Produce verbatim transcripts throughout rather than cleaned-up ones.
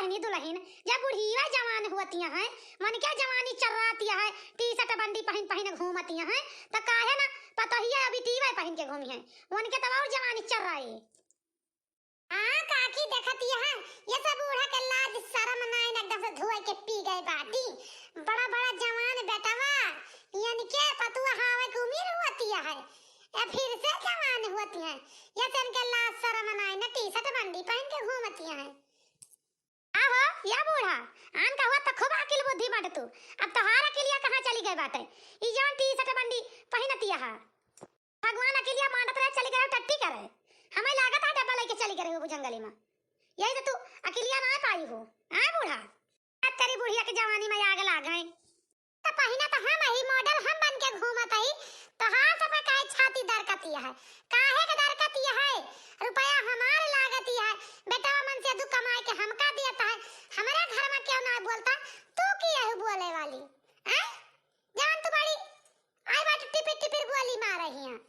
नहीं दुलहिन, जब बुढ़िया जवान होतिया हैं, मन के जवानी चर्रातिया है, टी-शर्ट बंडी पहिन पहिन घूमतिया हैं, त काहे ना पतोहिया अभी टीवे पहिन के घूमी हैं, उनके तब और जवानी चर्राए। हाँ काकी, देखतिया है, ये सब बूढ़ा के लाज शरम नाई न एकदम से धोए के पी गए बाटी। बड़ा बड़ा जवान बेटवा, इनके पतुआ हावे के उम्र होतिया है, ये फिर से जवान होतिया है, ये सब इनके लाज शरम नाई न टी-शर्ट बंडी पहिन के घूमतिया है। आहो, या बूढ़ा, आन का हुआ त खूब अकिल बुद्धि बांटतू। अब तोहार अकिलिया कहाँ चली गए बाटे? ई जवन टी-शर्ट बंडी पहिनतिया हा। भगवान अकिलिया बांटत रहे, चली गए टट्टी करे। हमें लागत है डब्बा लेके चली गए हो जंगली में। यही से तू अकिलिया ना पाई हो। आय बूढ़ा, अब तेरी बुढ़िया के जवानी में आग लाग गए। त पहिना त हम ही, मॉडल हम बन के घूमत ही, तोहार सब काहे छाती दरकतिया है? काहे के दरकतिया है? रुपया हमार लागतिया है, बेटवा मन से दू कमाए के हमका दियत है, हमरे घर में क्यों ना बोलता? तू की यही बोले वाली? हैं? जान तू बड़ी, आई बात टिपिर टिपिर गोली मार रही हैं।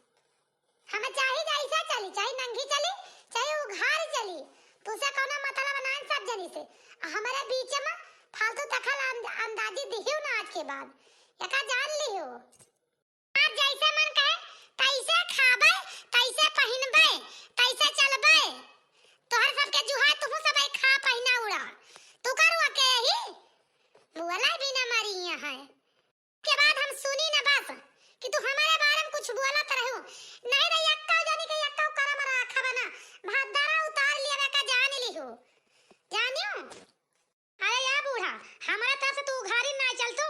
हम चाहे जैसे चली, चाहे नंगी चली, चाहे उघार चली, तुसे कौनो मतलब ना इन सब जनी से। आ हमरे बीच में फालतू दखल अंद-, अंदाजी दिहियो ना आज के बाद, एका जान लिहो। आप जैसे मन कहे, तैसे खाबे, तैसे पहिनबे, तैसे चलबे। तोहर सबके जुहा तुहू सब खा पहिना उड़ा। तू करुआ के ही? मुअला भी ना मरी यहाँ है। के बाद हम सुनी न बस कि तू हमारे बारे में कुछ बोलत रहू। नहीं तो यक्का जानी के यक्का करम राखब ना, भद्दरा उतार लिया का जान लिहू। जानियो? अरे या बूढ़ा, हमारे तरफ से तू उघारी ना चल तू।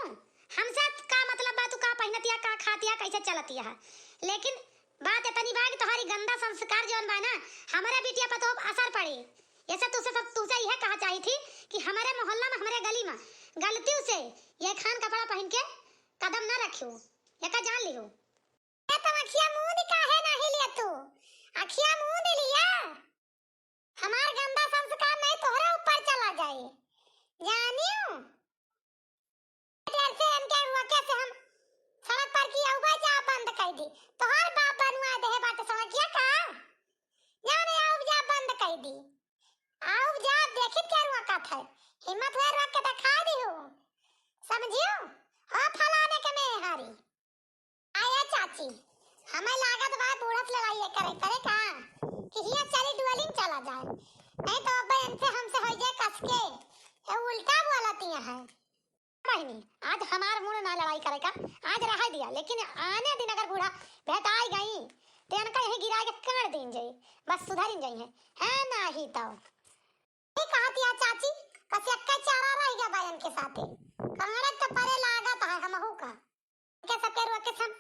हमसे का मतलब बा, तू का पहिनतिया, का खातिया, कैसे चलतिया है? लेकिन बात इतनी बा कि तुम्हारी गंदा संस्कार जौन बा ना, हमारे बिटिया पर तो असर पड़ी। ऐसे तुझसे सब, तुझसे यह कहा चाही थी कि हमारे मोहल्ला में, हमारे गली में गलतियों से ये खान कपड़ा पहन के कदम ना रखियो, एका जान लिहो। ए, तुम अखिया मूंद काहे नाही लिया तू? अखिया मूंद लिया। हमार गंदा संस्कार नहीं तोहरे ऊपर चला जाए। जानियो? डर से इनके रोके से हम सड़क पर की अउबा जा बंद कर दी। तोहर बाप बनवा देहे बाटे सड़किया का? जाने अउब जा बंद कर दी। अउब जा देखित के रोकत है। हिम्मत हुए रोक के दिखा दी हो। समझियो? हो फलाने के मेहरी। आया चाची, हमें लागत बा बूढ़त लड़ाई करे, करे का? कि हिया चली डुअलिंग चला जाए। नहीं तो अब इनसे हमसे हो जाए कसके। ये उल्टा बोलती है। बहिनी, आज हमार मूड ना लड़ाई करे का, आज रह दिया, लेकिन आने दिन अगर बूढ़ा भेटाई गई, तो इनका यही गिरा के काट दीन जाई, बस सुधरिन जाई है, है नाही तो। ये कहत या चाची, कस एक्का चारा रह गया बा इनके साथे। काड़े तो परे लागत है हमहू का। के सबके रोक के हम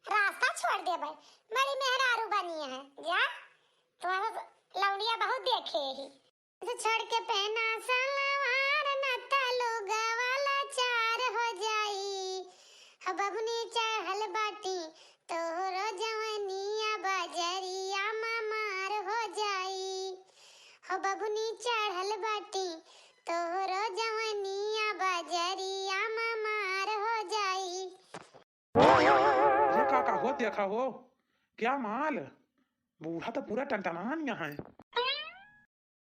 रास्ता छोड़ देबे। बड़ी मेहरारू बनी है। जा, तुम्हारा लौंडिया बहुत देखे ही। तो छोड़ के पहना सलवार, न त लोगवा लाचार हो जाई। हो बबुनी चढ़ल बाटी, तोहरो जवनिया बजरिया मा मार हो जाई। हो बबुनी चढ़ल बाटी, तोहरो जवनिया बजरिया मा मार हो जाई। ये का, का हो देखा हो? क्या माल? बूढ़ा तो पूरा टनटनान यहाँ है।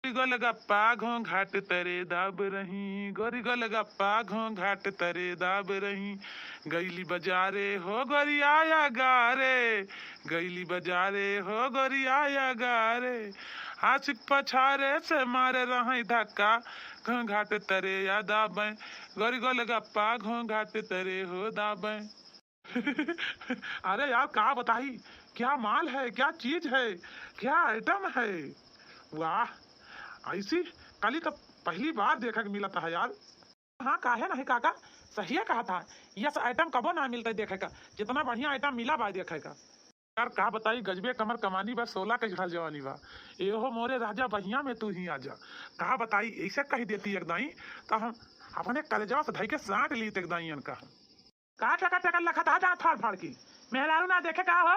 गोलगप्पा घोंघाट तरे दाब रही, गोरी गोलगप्पा घोंघाट तरे दाब रही। गईली बजारे हो गोरी आया गारे, गईली बजारे हो गोरी आया गारे। आशिक पछारे से मारे रही धक्का, घोंघाट तरे या दाबे, गोरी गोलगप्पा घोंघाट तरे हो दाबे। अरे यार, का बताई, क्या माल है, क्या चीज है, क्या आइटम है। वाह, ऐसी कली तो पहली बार देखे के मिलत है यार। हाँ, काहे नहीं काका, सहिए कहा था, यस आइटम कबो ना मिलते देखे का, जितना बढ़िया आइटम मिला बा देखे का। यार, का बताई, गजबे कमर कमानी बा, सोला के झड़ल जवानी बा। ए हो मोरे राजा, बहिया में तू ही आजा। का बताई, ऐसे कह देती एक दाई, तो हम अपने कलेजवा से धई के साट लीत एक दाई इनका। का टका टका लखत हा दांत फाड़ फाड़ के? मेहरारू ना देखे का हो?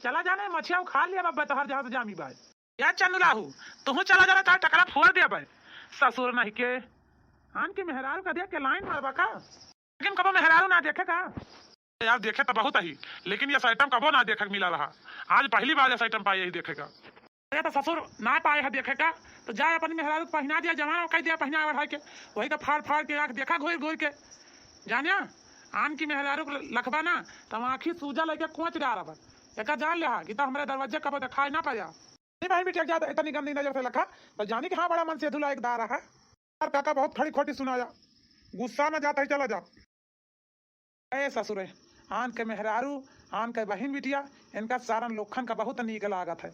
चला जाने मछिया उखाड़ लिया बब्बे तोहर जहां से जामी बाय। या चंदू लाहू, तुहू चला जाना, तार टकला फोड़ दिया बाय। ससुर नहीं के। आन के मेहरारू का देख के लाइन मारबा का? लेकिन कबो मेहरारू ना देखे का? यार देखे तो बहुत ही, लेकिन यस आइटम कबो ना देखे के मिला रहा। आज पहली बार यस आइटम पाए यही देखे का। अरे तो ससुर ना पाए है देखे का, तो जाए अपनी मेहरारू के पहिना दिया, जवान कह दिया पहिना ओढ़ाई के, वही का फाड़ फाड़ के आँख देखा घूर घूर के। जानिया, आन की मेहरारू के लखबा ना, तो आँखी सूजा लेके कोच डारब। एका जान ले हा कि तो हमरे दरवाजे कबो दिखाई ना पाया। नहीं भाई, मिटिया जात इतनी गंदी नजर से लखा, तो जानी कि हाँ, बड़ा मन से धुला एक दार है। यार काका बहुत खड़ी खोटी सुनाया, गुस्सा में जाता ही चला जा। ए ससुरे, आन के मेहरारू, आन के बहिन बिटिया, इनका सारन लोखन का बहुत नीक लागत है।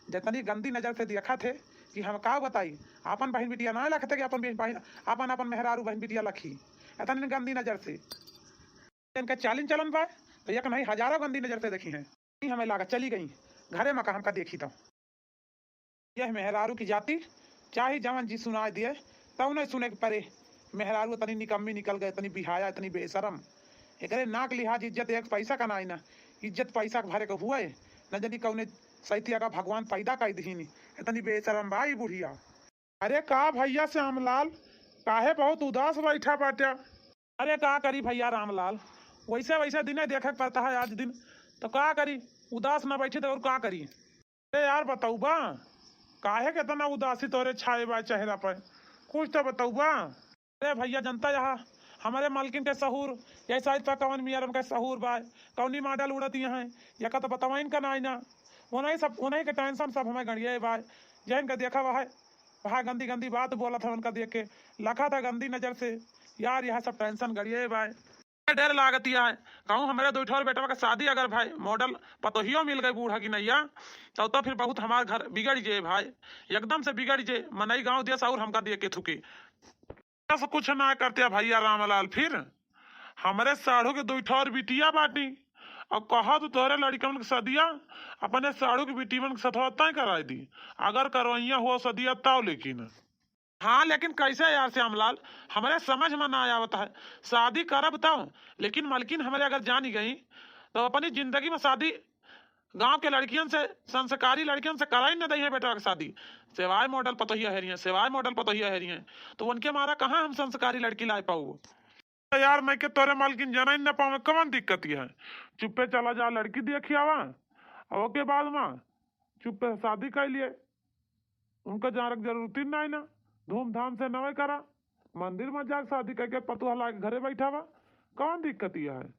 जितनी गंदी नजर से देखत है कि हम का बताई, आपन बहिन बिटिया ना लखते कि आपन बहिन, बहिन, आपन, आपन मेहरारू बहिन बिटिया लखी, इतनी गंदी नजर से। इनका चालिन चलन बा, तो एक नहीं हजारों गंदी नजर से देखी हैं। हमें लागत चली गई घरे में का हमका देखी तो। यह मेहरारू की जाति, चाहे जवन जी सुनाए दिए, तौने सुने के परे। मेहरारू इतनी निकम्मी निकल गए, इतनी बिहाया, इतनी बेशरम। एकरे नाक लिहाज इज्जत एक पैसा का नाई ना, इज्जत पैसा के भरे के हुए, न जानी कौने सैतिया का भगवान पैदा कर दीनी, इतनी बेशरम बा ई बुढ़िया। अरे का भैया श्यामलाल, काहे बहुत उदास बैठा बाट्या? अरे का करी भैया रामलाल, वैसे वैसे दिने देखे के पड़ता है आज दिन, तो का करी, उदास ना बैठी तो और का करी? अरे यार बतौबा, काहे के इतना उदासी तोरे छाए बा चेहरा पर, कुछ तो बतौबा। अरे भैया जनता यहाँ हमारे मालकिन के सहूर, यही साइड पर कवन मियारम के सहूर बा, कौनी मॉडल उड़त यहाँ, यका तो बतवाइन का नाई ना। उन्हीं सब, उन्हीं के टेंशन सब हमें गड़िए बा, जैन का देखा वह वहाँ गंदी गंदी बात बोलत है उनका देख के, लखा था गंदी नजर से। यार यह सब टेंशन गड़िए बा। डर लागत है, कहूँ हमरे दो ठो बेटवा के शादी अगर भाई मॉडल पतोहियो मिल गई बूढ़ा की नैया, तब तो फिर बहुत हमार घर बिगड़ जाए भाई, एकदम से बिगड़ जाए। मनई गाँव देश और हमका देख के थुके, बस कुछ ना करते भैया रामलाल। फिर हमरे साढ़ू के दो ठो और बिटिया बाटी, और कहा तो तोहरे लड़कन के सदिया अपने साढ़ू के बिटियन के सथवा तय कराई दी, अगर करवैया हो सदिया तब। लेकिन हाँ, लेकिन कैसे यार श्यामलाल, हमरे समझ में ना आवत है। शादी करब तब, लेकिन मलकिन हमरे अगर जानी गई तो अपनी जिंदगी में शादी गांव के लड़कियन से, संस्कारी लड़कियन से कराई न दई है बेटा के शादी। सेवाय मॉडल पतोहिया हेरी हैं, सेवाय मॉडल पतोहिया हेरी हैं, तो उनके मारा कहाँ हम संस्कारी लड़की ला पाऊ? तो यार मैं के तोरे मालकिन जनाई न पावे, कवन दिक्कत है? चुप्पे चला जा लड़की देखी आवा, और ओके बाद में चुप्पे शादी कर लिए। उनका जाने के जरूरत ही नहीं ना, धूमधाम से नवे करा, मंदिर में जाके शादी करके पतोह ला के घरे बैठावा, कौन दिक्कत यह है?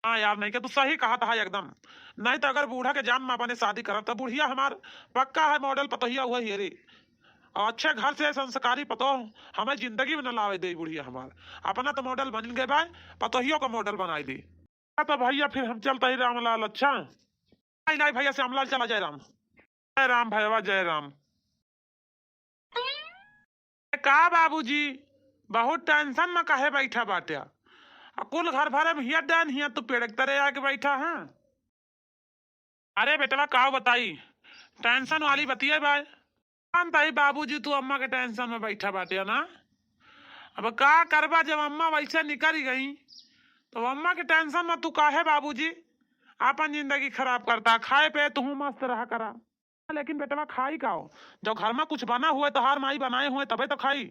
हाँ यार, नहीं के तू सही कहा था एकदम। नहीं तो अगर बूढ़ा के जान में अपने शादी करब तो बुढ़िया हमार पक्का है मॉडल पतोहिया हुआ हेरी। और अच्छे घर से संस्कारी पतोह हमें जिंदगी में न लावे दे बुढ़िया हमार। अपना तो मॉडल बन गए भाई, पतोहियों का मॉडल बनाई दी। हाँ तो भैया फिर हम चलता ही रामलाल। अच्छा, नहीं नहीं भैया श्यामलाल चला, जय राम। जय राम भैया, जय राम। ए, का बाबूजी, बहुत टेंशन में काहे बैठा बाट्या? आ कुल घर भरे में हिया डाइन हिया तू पेड़ के तरे आके बैठा है। अरे बेटवा का बताई, टेंशन वाली बतिया बा। जानता ही बाबूजी तू अम्मा के टेंशन में बैठा बाट्या ना। अब का करबा, जब अम्मा वैसे निकल गई तो अम्मा के टेंशन में तू काहे बाबूजी आपन जिंदगी खराब करता? खाए पे तू मस्त रहा करा। लेकिन बेटवा खाई का हो? जब घर में कुछ बना हुए, तोहार माई बनाए हुए तबे तो खाई।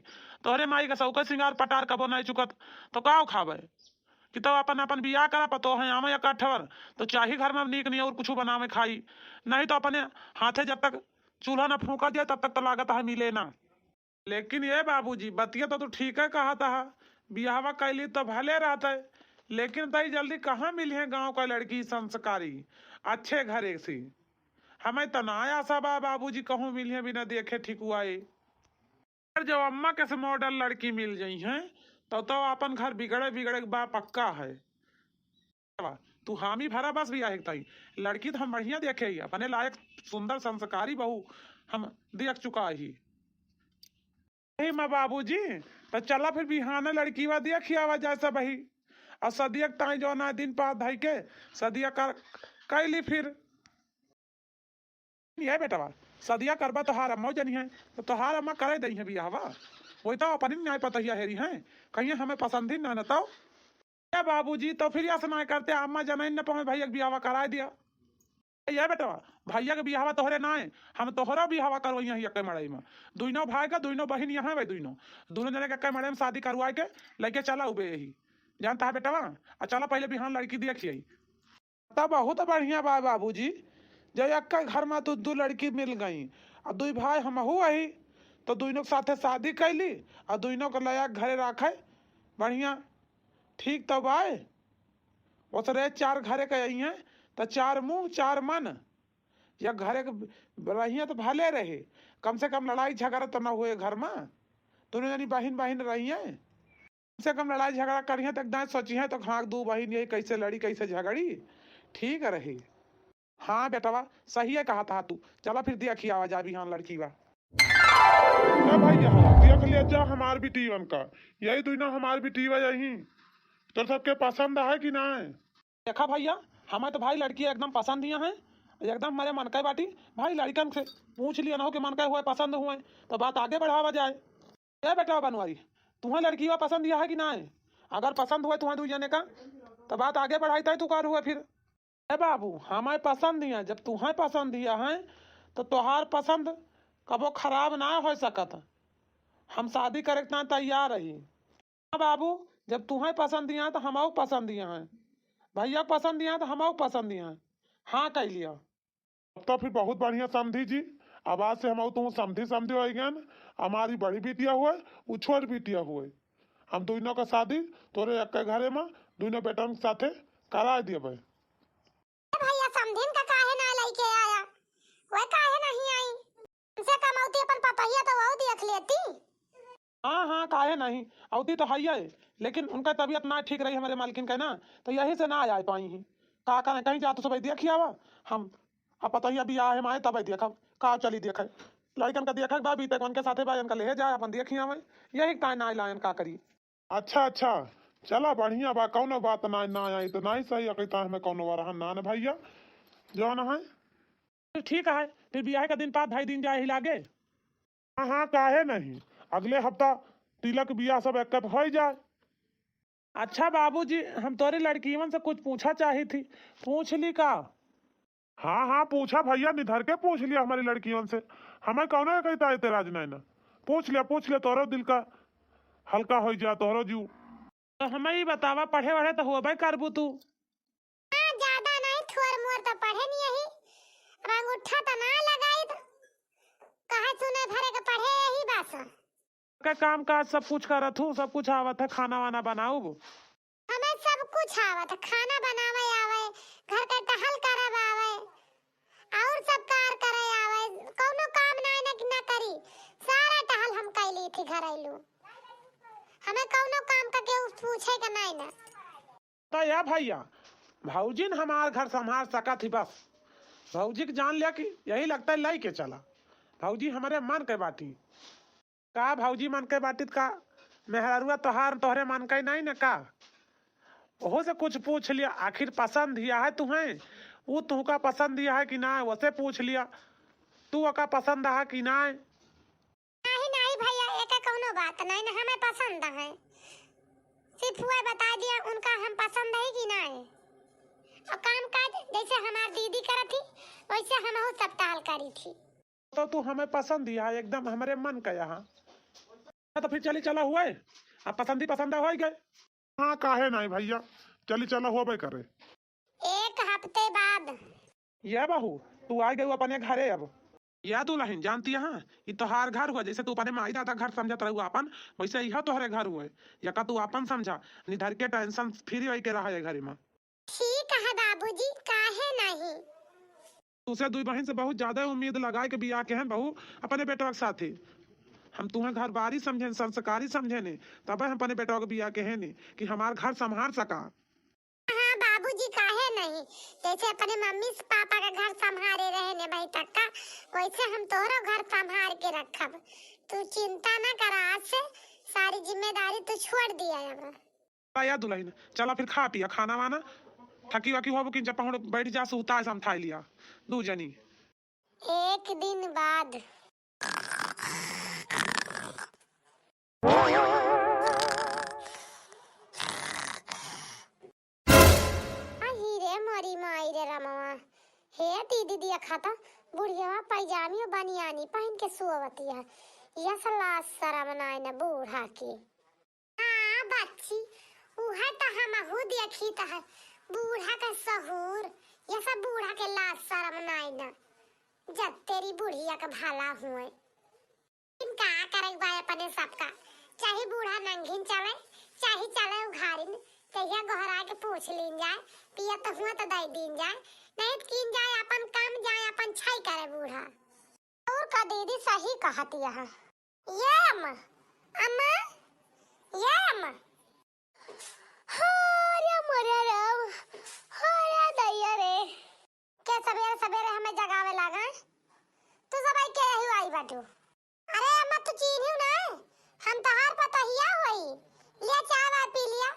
तोहरे माई का सौकर सिंगार पटार कबो नहीं चुकत, तो का खावे? कि तो अपन, अपन बियाह करा, पतोह है आवे एक अठवर, तो चाही घर में नीक नहीं और कुछ बनावे खाई, नहीं तो अपने हाथे जब तक चूल्हा ना फूका दिया तब तक तो लागत है मिले ना। लेकिन ये बाबूजी, बतिया तो तू ठीक है कहा था, बियाहवा कैली तो भले रहते, लेकिन तई जल्दी कहाँ मिली है गाँव का लड़की संस्कारी, अच्छे घरे से? हमें तो ना आशा बा बाबूजी, कहूँ मिली है बिना देखे ठिकुआए। अगर जब अम्मा के से मॉडल लड़की मिल जाई हैं, तो, तो अपन घर बिगड़े बिगड़े के बा पक्का है। बा, तू हामी भरा बस बियाह एक ताई। लड़की तो हम बढ़िया देखे ही, अपने लायक सुंदर संस्कारी बहू हम देख चुका ही। यही माँ बाबूजी, तो चला फिर बिहाने लड़की वा देख आवा जाए सब ही। और सदिया के ताई जो ना दिन पात धई के सदिया कर कैली फिर। ये बेटवा, सदिया करबा तोहार अम्मा जनी है, तो तोहार अम्मा करे दई है बियाहवा। वही तो अपनी न्याय पतहिया हेरी हैं, कहीं हमें पसंद ही ना न तो। ए बाबूजी, तो फिर ऐसा ना करते, अम्मा जनाइन न पावे, भैया के बियाहवा कराए दिया। ए बेटवा, भैया के बियाहवा तोहरे ना है, हम तोहरा बियाहवा करवाई यहीं एक्के मड़ई में। दुइनो भाई का, दुइनो बहिन यहाँ बे, दुइनो, दुइनो जने के एक्के मड़ई में शादी करवाए के लेके चला उबे यही। जानता है बेटवा, आ चला पहले बिहान लड़की देखिए। तब बहुत बढ़िया बा बाबूजी, जब एक्के घर में दू, दू लड़की मिल गई, अब दुई भाई हमहू अही, तो दुइनों के साथे शादी कैली, और दुइनों के लया के घरे राखे, बढ़िया, ठीक तो बाय। ओसरे चार घरे के अइहें, तो चार मुँह, चार मन। या घरे के रहिए तो भले रहे, कम से कम लड़ाई झगड़ा तो न हुए घर में। दुनों जनी बहिन बहिन रहिए, कम से कम लड़ाई झगड़ा करिए तो एकदम सोचिए तो हाँ, दू बहिन यही कैसे लड़ी, कैसे झगड़ी, ठीक रही। हाँ बेटवा, सही है कहा था तू। चला फिर देखिया आवा जा बिहान लड़की बा। ए भैया, देख लिया जा हमार बिटियन का, यही दुइना हमार बिटिया यही। तो सबके पसंद है कि ना? देखा भैया, हमें तो भाई लड़की एकदम पसंद ही है, एकदम हमारे मन का बाटी। भाई लड़कन से पूछ लिया ना हो कि मन का हुए, पसंद हुए, तो बात आगे बढ़ावा जाए। ए बेटा बनवारी, तुम्हें लड़की हुआ पसंद यह है कि ना है? अगर पसंद हुए तुम्हें दू जने का, तो बात आगे बढ़ाई तय तू कर हुए फिर। ए बाबू, हमें पसंद ही है, जब तुम्हें पसंद ही है, तो तोहार पसंद कबो खराब ना हो सकत। हम शादी करे के तैयार रही। हाँ बाबू, जब तुम्हें पसंद दिया तो हमहू पसंद दिया है, भैया के पसंद दिया तो हमहू पसंद दिया है। हाँ कह लिया। अब तो फिर बहुत बढ़िया समधी जी, अब आज से हमहू तुम समधी समधी हो गए। हमारी बड़ी बिटिया हुए, उ छोट बिटिया हुए, हम दोनों का शादी तोरे एक घरे में दोनों बेटन के साथे करा देबे। भैया समधिन का काहे ना लेके आया, वह काहे नहीं आई? हमसे कमौती अपन पतोहिया तो वहू देख लेती। हाँ हाँ, काहे नहीं, औती तो हइये, लेकिन उनका तबीयत ना ठीक रही हमारे मालकिन के ना, तो यही से ना आ पाई ही। का करें, कहीं जा तो सब देखी आवा। हम अब पतोहिया बियाह है माए तब देखब, का चली देखे, लड़कन का देखे बा बीते उनके साथे बा, इनका ले जाए अपन देखी आवे। यही ताय ना लायन का करी। अच्छा अच्छा, चला बढ़िया बा, कौनो बात ना, ना आई तो नहीं सही, अकैता हमें कौनो वरहन ना न भैया, जौन है। फिर ठीक है, फिर बियाह का दिन पाँच ढाई दिन जाए ही लागे। हाँ हाँ, काहे नहीं, अगले हफ्ता तिलक बियाह सब एकत हो जाए। अच्छा बाबूजी, हम तोरे लड़कियन से कुछ पूछा चाही थी, पूछ ली का? हाँ हाँ, पूछा भैया, निधर के पूछ लिया हमारी लड़कियन से, हमें कौनो एकैता एतराज नहीं ना। पूछ लिया, पूछ लिया, तोरो दिल का हल्का हो जा, तोरो जीव। तो हमें ही बतावा, पढ़े वढ़े तो होबे करबू तू। हाँ, ज्यादा नहीं, थोर मोर तो पढ़े नहीं यही, अब अंगूठा तो ना लगाई, तो कहे सुने भरे के पढ़े यही बस। का काम काज सब कुछ करत हूँ, सब कुछ आवत है, खाना वाना बनाऊब। हमें सब कुछ आवत है, खाना बनावे आवे, घर का टहल करब आवे, और सब कार करे आवे, कौनो काम ना, ना, ना करी, सारा टहल हम कैली थी घरेलू, हमें कौनो काम का केहू पूछे का नहीं ना। तो या भैया, भौजिन हमार घर संभाल सकत ही बस। भौजी के जान लिया कि यही लगता है लई के चला। भौजी हमारे मन के बाटी। का भौजी मन के बाटी का मेहररुआ तोहार तोहरे मन के नहीं न का? ओहो से कुछ पूछ लिया, आखिर पसंद दिया है तुम्हें, वो तुहका पसंद दिया है कि ना, वसे पूछ लिया, तू ओका पसंद है कि ना? नहीं, नहीं भैया, एका कौनो बात नहीं, न हमें पसंद है। सिर्फ वह बता दिया उनका हम पसंद है कि नहीं। और काम काज जैसे हमार दीदी करत थी, वैसे हमहू सब टाल करी थी। तो तू हमें पसंद ही है, एकदम हमारे मन का यहाँ। हाँ, तो फिर चली चला हुए, अब पसंद ही पसंद हो गए। हाँ, काहे नहीं भैया, चली चला हुआ करे। एक हफ्ते बाद। या बहू, तू आ गई अपने घरे अब। या दुल्हन, जानती है, ई तोहार घर हुआ, जैसे तू अपने माई दादा घर समझत रहू अपन, वैसे यह तोहरे घर हुआ। यका तू अपन समझा, निधर के tension free होई के रहा है घरे में। ठीक है बाबूजी, काहे नहीं? तुसे दुई बहिन से बहुत ज्यादा उम्मीद लगाए के बियाह के हैं बहू, अपने बेटवा के साथे। हम तुम्हें घर बारी समझेन, संस्कारी समझेने, तबे हम अपने बेटवा के बियाह के हैं ने कि हमार घर संभाल सका। हाँ बाबूजी, काहे नहीं? जैसे अपने मम्मी से पापा का घर संभाले रहे ने भाई तक का, वैसे हम तोहरो घर संभाल के रखब। तू चिंता ना करा, आज से सारी जिम्मेदारी तू छोड़ दिया अब। या दुल्हन, चला फिर खा पिया खाना वाना, थकी वकी होबो कि जब पहुँच बैठ जा, सूता है समझाई लिया दू जनी। एक दिन बाद। अही रे मोरी माई रे रमवा, हे दीदी देखा था, बुढ़िया पैजामी और बनियानी पहन के सोवतिया, यह लाज शरम नाय न बूढ़ा के। हाँ बच्ची, उहे त हमहू देखी त है, बूढ़ा के सहूर, यह सब बूढ़ा के लाज शरम नाय न। जब तेरी बुढ़िया का भला हुए। इन का करे बा अपने सबका, चाहे बूढ़ा नंगिन चले, चाहे चले उघारिन, कहिया गोहरा के पूछ लीन जाए, पिया तो हुआ तो दे दीन जाए, नहीं तो कीन जाए अपन काम, जाए अपन छाई करे बूढ़ा। और का दीदी सही कहत यह। ये अम्मा, अम्मा, ये अम्मा। हो रे मोरे राम, हो रे दैया रे। के सबेरे सबेरे हमें जगावे लागे? तू सब आई के यही आई बाटू? अरे अम्मा, तू चीन्हियो ना, हम तहार पतोहिया होई। लिया चाय वाय पी लिया।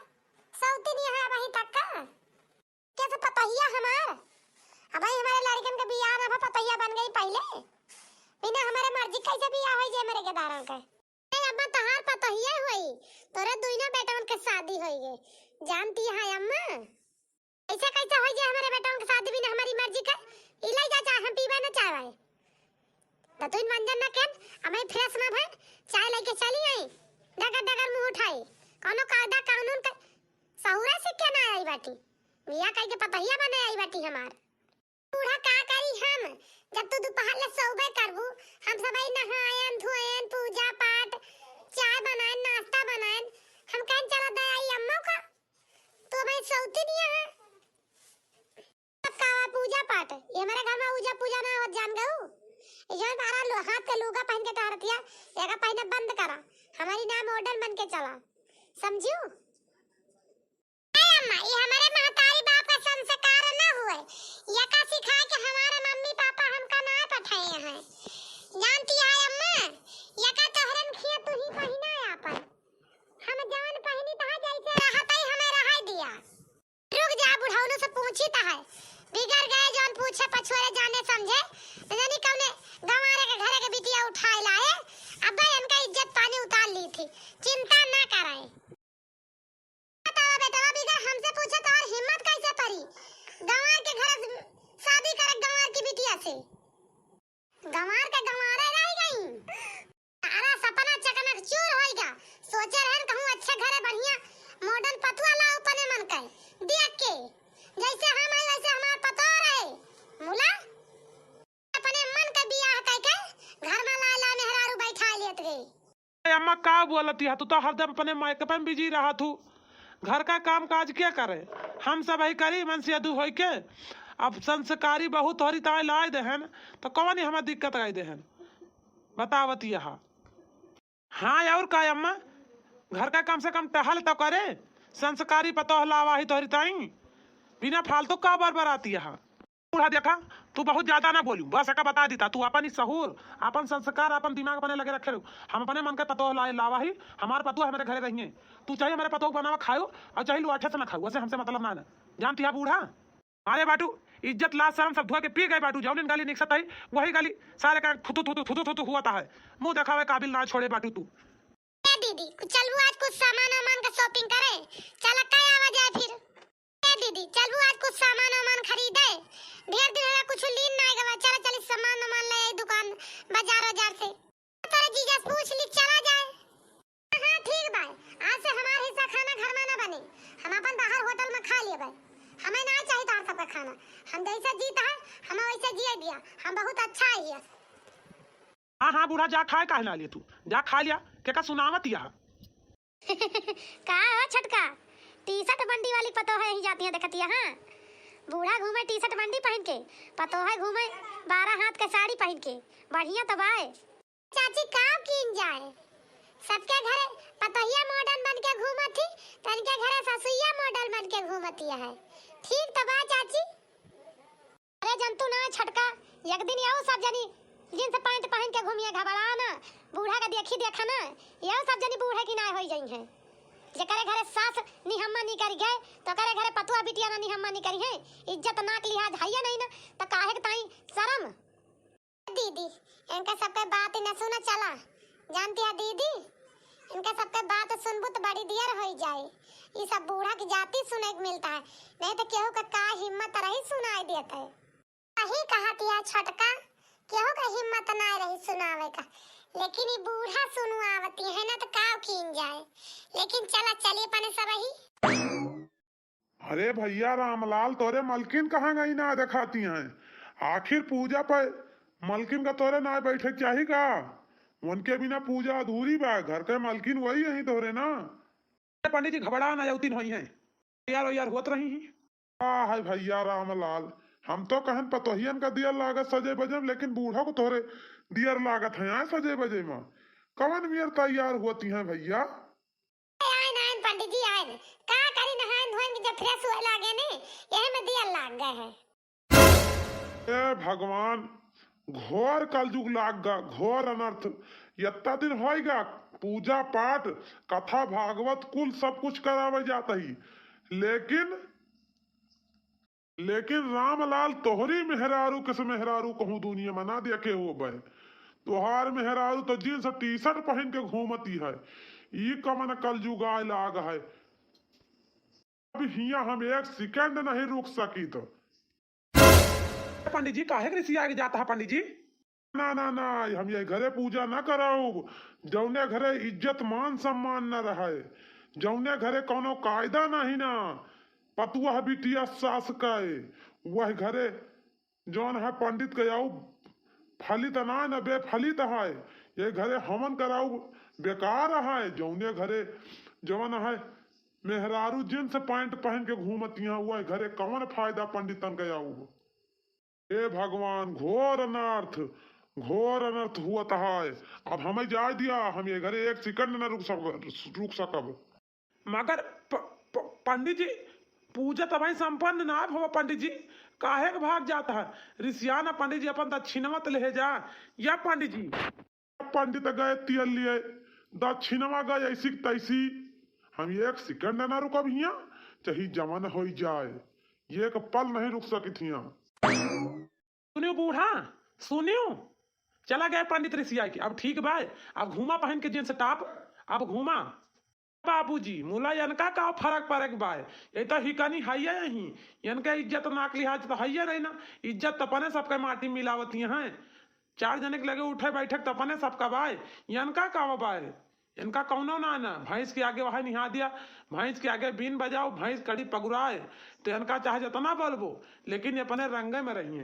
सौती नहीं है अबही तक का? कैसे पतोहिया हमार? अबही हमारे लड़कन के बियाह ना भा, पतोहिया बन गई पहले। बिना हमारे मर्जी कैसे बियाह होई जे मेरे के दारों के? नहीं अम्मा, तहार पतोहिया होई, तोरे दुइना बेटवन के शादी होई गे। जानती है अम्मा, ऐसा कैसे होई जे हमारे बेटवन के शादी बिना हमारी मर्जी के? ई ले जा चाय, हम पीबे ना चाय वाय। दतुइन मंजन ना केन, अबही fresh ना भय, चाय लेके चली आई। डगर डगर मुंह उठाई, कौनो कायदा कानून के सहूरा से क्या ना आई बाटी? बियाह कई के पतोहिया बने आई बाटी हमार। बूढ़ा का करी हम, जब तू दोपहर ले सोबे करबू, हम सबही नहायन धोयन, पूजा पाठ, चाय बनायन, नाश्ता बनायन, हम कहन चला दे आई अम्मा का, तू अबही सौती दिया है। अब का बा पूजा पाठ, ये हमारे घर में पूजा पूजा ना होत जान गऊ। ये जो बारह लो-, हाथ के लुगा पहन के टहरतिया, एका पहने बंद करा, हमारी नाम modern बन के चला, समझियो? ए अम्मा, ई हमरे महतारी बाप का संस्कार न हुए। यका सिखाए के हमारे मम्मी पापा हमका ना पठाए हैं। जानती है अम्मा, यका तोहरन खिया तू ही पहिना आपन। हम जवन पहिनी तहा जैसे रहत ही हमें रहाई दिया। रुक जा, बुढ़ौनो से पूछी तहा। बिगड़ गए जौन पूछे पछुआरे जाने समझे। न जानी कौने गंवारे के घरे के बिटिया उठाए लाए। अब्बे इनका इज्जत पानी उतार ली थी। चिंता ना कराए। बतावा बेटवा, बिगर हमसे पूछे तोहर हिम्मत कैसे परी? गंवार के घर शादी करे गंवार की बिटिया से। गंवार के गंवारे रह गई। सारा सपना चकनाचूर होइगा। सोचे रहन कहूँ अच्छे घरे बढ़िया modern पतुआ ला अपने मन के। देख के जैसे हम है वैसे हमार पतोह रहे। मुला। अपने मन के बियाह कइके घर में लाए लाए मेहरारू बैठा लेत गई। ए अम्मा, का बोलत है? तू तो हरदम अपने makeup में busy रहत हू। घर का काम काज क्या करे? हम सब ही करी मन से अदू होई के। अब संस्कारी बहुत तोहरी ताई लाए देहन, तो कौन ही हमार दिक्कत गाई देहन? बतावत यहा। हाँ, और का अम्मा, घर का कम से कम टहल तो करे। संस्कारी पतोह लावा ही तोहरी ताई, बिना फालतू का बरबराती है। बूढ़ा देखा, तू बहुत ज्यादा ना बोलू, बस एका बता दीता, तू अपन ही सहूर, अपन संस्कार, अपन दिमाग अपने लगे रखे रहो। हम अपने मन के पतोह लाए लावा ही, हमार पतोह हमारे घरे रहिए। तू चाहे हमारे पतोह बनावा खाओ और चाहे लुआठे से ना खाओ, वैसे हमसे मतलब ना है। जानती है बूढ़ा, अरे बाटू, इज्जत लाज शर्म सब धुआ के पी गए बाटू। जौन गाली निकसत है, वही गाली सारे का थुतु थुतु थुतु थुतु हुआ है। मुंह देखावे काबिल ना छोड़े बाटू तू। ए दीदी, कुछ चलबू आज कुछ सामान वामान का shopping करे? चला, कई आवा जाए फिर। ए दीदी, चलबू आज कुछ सामान वामान खरीदे? ढेर दिन होला कुछ लीन ना गवा, चला चली सामान वामान ले आई दुकान, बाजार वाजार से। तोरे जीजा से पूछ ली, चला जाए। हाँ, ठीक बा, आज से हमार हिस्सा खाना घर में ना बने, हम अपन बाहर होटल में खा लेबे। हमें ना चाहिए तोहर सबका खाना, हम जैसे जीत है, हम वैसे जिए दिया, हम बहुत अच्छा है। हाँ, हाँ, बूढ़ा, जा खाए काहे ना लिए तू? जा खा लिया, केका सुनावत यह? का हो छोटका, T-shirt बंडी वाली पतोह यही जाती है देखतिया, हाँ? बूढ़ा घूमे T-shirt बंडी पहन के, पतोह घूमे बारह हाथ के साड़ी पहन के, बढ़िया तो बाए। चाची, का कीन जाए? सबके घरे पतोहिया modern बन के घूमत ही, तनके घरे ससुइया model बन के घूमती है। ठीक तो बा चाची। अरे जंतु ना छोटका, एक दिन यहू सब जनी jeans pant पहन के घूमिए, घबरा ना, बूढ़ा के देखी देखा ना, यहू सब जनी बूढ़े की ना होई जाई हैं। जेकरे घरे सास निहम्मा नहीं करी गए, तो करे घरे पतुआ बिटिया ना निहम्मा नहीं करी है। इज्जत नाक लिहाज है नहीं ना, तो काहे के ताई शर्म। दीदी, इनका सबके बात ही ना सुना चला। जानती है दीदी, इनका सबके बात सुनबू तो बड़ी दियर होई जाए। ये सब बूढ़ा की जाति सुने के मिलता है, नहीं तो केहू का का हिम्मत रही सुनाई देत है। सही कहत है छोटका, केहू का हिम्मत ना रही सुनावे का, लेकिन ये बूढ़ा सुनवावती है ना तो का कीन जाए। लेकिन चला चली अपने सब ही। अरे भैया रामलाल, तोरे मलकिन कहाँ गई ना देखाती हैं? आखिर पूजा पे मलकिन का तोरे ना बैठे चाही का? उनके बिना पूजा अधूरी बा। घर के मलकिन वही यही तोरे ना। ए पंडित जी, घबरा ना, अउतिन होई हैं। तैयार वैयार होत रही हैं। का है भैया रामलाल, हम तो कहन पतोहियन का दियर लागत सजे बजे में, लेकिन बूढ़ा को तोरे दियर लागत है आए सजे बजे में। कवन मियर तैयार होती हैं भैया? आइन, आइन पंडित जी, आइन। का करी, नहाइन धोइन के जब fresh हुए लागे ने, यही में दियर लाग गए हैं। ए भगवान, घोर कलजुग लाग गा, घोर अनर्थ। यत्ता दिन होइगा, पूजा पाठ, कथा भागवत कुल सब कुछ करावे जात ही, लेकिन, लेकिन रामलाल, तोहरी मेहरारू किस मेहरारू कहूँ दुनिया में ना देखे होबे। तोहार मेहरारू तो jeans T-shirt पहन के घूमती है। ई कवन कलजुग आए लाग है। अब हियाँ हम एक second नहीं रुक सकी तो। पंडित जी, काहे के रिसिया के जाता है पंडित जी? ना, ना, ना, हम ये घरे पूजा ना कराउब, जौने घरे इज्जत मान सम्मान न रहे, जौने घरे कौनो कायदा नहीं ना, पतुआ बिटिया सास का, वह घरे जौन है पंडित के आउ फलित ना न बेफलित है, ये घरे हवन कराउ बेकार है, जौने घरे जौन है मेहरारू jeans pant पहन के घूमती हैं, वह घरे कौन फायदा पंडितन के आउ? हे भगवान, घोर अनर्थ, घोर अनर्थ हुअत है। अब हमें जाए दिया, हम ये घरे एक second न रुक सक-, रुक सकब। मगर प-, प-, पंडित जी, पूजा तबहीं संपन्न ना भवा पंडित जी, काहे के भाग जात है? रिसिया ना पंडित जी, अपन दक्षिणवा त लेहे जा, या पंडित जी। पंडित गए तियर लिए, दक्षिणवा गए ऐसी की तैसी। हम एक second ना रुकब हियाँ, चाहे जवन होई जाए, एक पल नहीं रुक सकित हियाँ। सुनियो बूढ़ा, सुनियो, चला गए पंडित रिसिया के, अब ठीक बाय, अब घूमा पहन के jeans top, अब घूमा। बाबूजी, मुला यनका का फरक परक बाय, ये तो हिकनी हइये यही, यनका इज्जत नाक लिहाज तो हइये नहीं ना, इज्जत तो अपने सबके माटी मिलावती हैं। चार जने के लगे उठे बैठक तो अपने सबका बाय, यनका का बाय? इनका कौनो ना ना, भैंस के आगे वह निहा दिया, भैंस के आगे बीन बजाओ, भैंस कड़ी पगुराए, तो इनका चाहे जितना बोलबो, लेकिन ये अपने रंगे में रहिए।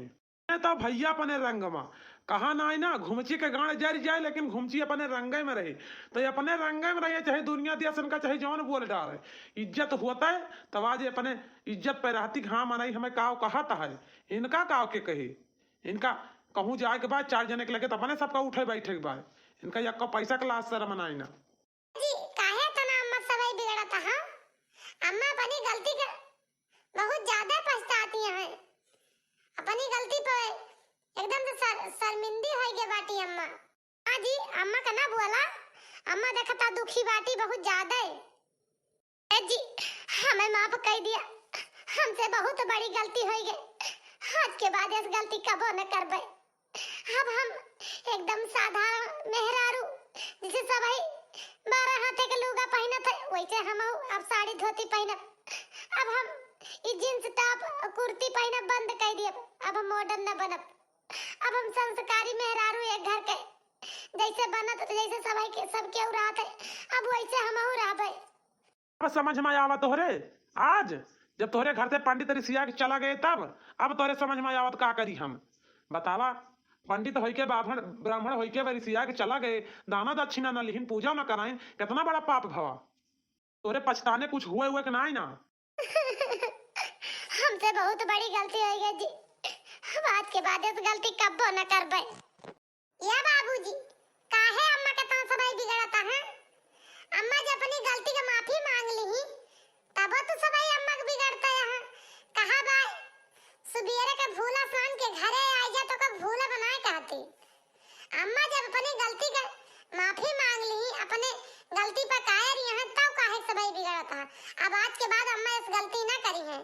ये तो भैया अपने रंग में, कहा ना आई ना, घुमची के गांड जर जाए, लेकिन घुमची अपने रंगे में रही, तो ये अपने रंगे में रहिए, चाहे दुनिया दिया से इनका चाहे जौन बोल डारे, इज्जत होता है, तब आज ये अपने इज्जत पे रहती, हाँ मनाई, हमें काव कहत है, इनका काव के कही। इनका कहूँ जाए के बाद चार जने के लगे, तो अपने सबका उठे बैठे के बाद, इनका यक्को पैसा के लाज शरम नाई ना। जी, काहे तना अम्मा सबही बिगड़त हा? अम्मा अपनी गलती का बहुत ज्यादा पछताती हैं। अपनी गलती पे एकदम से सर-, शर्मिंदी होई गे बाटी अम्मा। हाँ जी, अम्मा का ना बोला, अम्मा देखता दुखी बाटी बहुत ज्यादा है। ए जी, हमें माफ कई दिया, हमसे बहुत बड़ी गलती होई गई। आज के बाद इस गलती कबो न करबे। अब हम एकदम साधारण मेहरारू, जैसे सबही बारह हाथे के लुगा पहिनत है, वैसे हमहू अब साड़ी धोती पहिनब। अब हम ई jeans top कुर्ती पहिनब बंद कई दियब। अब हम modern न बनब। अब हम संस्कारी मेहरारू एक घर के, जैसे बनत, जैसे सबही के, सब केहू रहत है, अब वैसे हमहू रहबे। अब समझ में आवा तोहरे? आज जब तोहरे घर से पंडित रिसिया के चला गए तब, अब तोहरे समझ में आवत का करी हम? बतावा, पंडित होई के बाभन, ब्राह्मण होई के रिसिया के चला गए, दाना दक्षिणा न लिहिन, पूजा न कराइन, कितना बड़ा पाप भवा। तोहरे पछताने कुछ हुए हुए के नाई ना? हमसे बहुत बड़ी गलती होई गई जी, हम आज के बाद इस गलती कब्बो न करबे। या बाबूजी, काहे अम्मा के तोह सबही बिगड़ता है? अम्मा जे अपनी गलती के माफी मांग लिही, तबो तू सबही अम्मा के बिगड़ता है। कहा बाय, सुबेरे के भूला सान के घरे आई जा तो का भूला बनाए कहती। अम्मा जब अपनी गलती के माफी मांग लिही, अपने गलती पर कायर यहाँ, तब काहे सबही बिगड़ता है? अब आज के बाद अम्मा इस गलती ना करी है।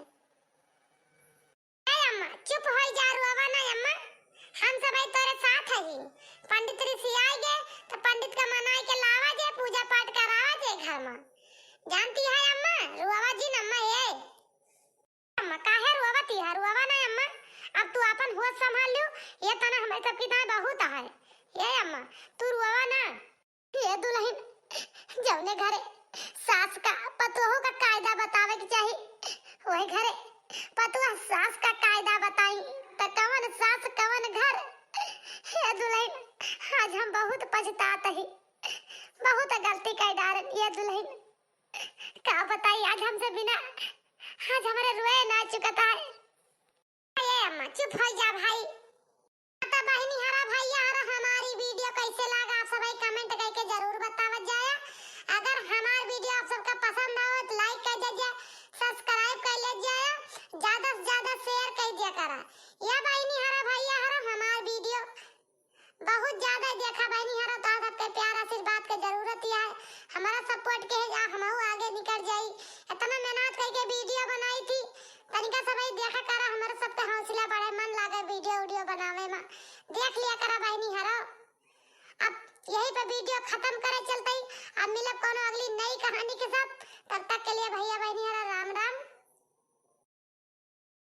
ए अम्मा, चुप होई जा, रोवा ना अम्मा, हम सबही तोरे साथ हई। पंडित रिसियाई गे, तो पंडित का मनाई के लावा जे, पूजा पाठ करावा जे घर में। जानती है अम्मा, रोवा जिन अम्मा, ए। अम्मा, काहे रोवती है? रोवा ना अम्मा, अब तू आपन होश संभाल लियो, ये तना हमारे सबकी दाएं बहुत है। ए अम्मा, तू रोवा ना। ये दुलहिन, जौने घरे सास का पतोहू का कायदा बतावे के चाही, वही घरे पतोह सास का कायदा बताई, त कवन सास कवन घर। दुलहिन, आज हम बहुत पछतात ही, बहुत गलती कइ डारन ये दुलहिन। का बताई, आज हमसे बिना, आज हमरे रोए ना चुकत है। ए अम्मा, चुप होइ जा भाई। त बहिनी हरा, भइया हरा, हमारी video कइसे लागा, आप सबै comment कइके जरूर बतावत जाया। अगर हमार video आप सबका पसंद आवत, like कइ दे जाया, subscribe कइ ले जाया, ज्यादा से ज्यादा share कइ दिया करा। या बहिनी हरा, भइया हरा, हमार video बहुत ज्यादा देखा बहिनी हरा, तो सबके प्यार आशीर्वाद के जरूरत ही है। हमारा support के है जा, हमहू आगे निकल जाई। इतना मेहनत कइके video बनाई थी, तनिका सबै देखा करा, हमारा सबके हौसला बढ़े, मन लागे video उडियो बनावे में। देख लिया करा बहिनी हरा। अब यही पे video खत्म करे चलतई। अब मिलब कोनो अगली नई कहानी के साथ, तब तक के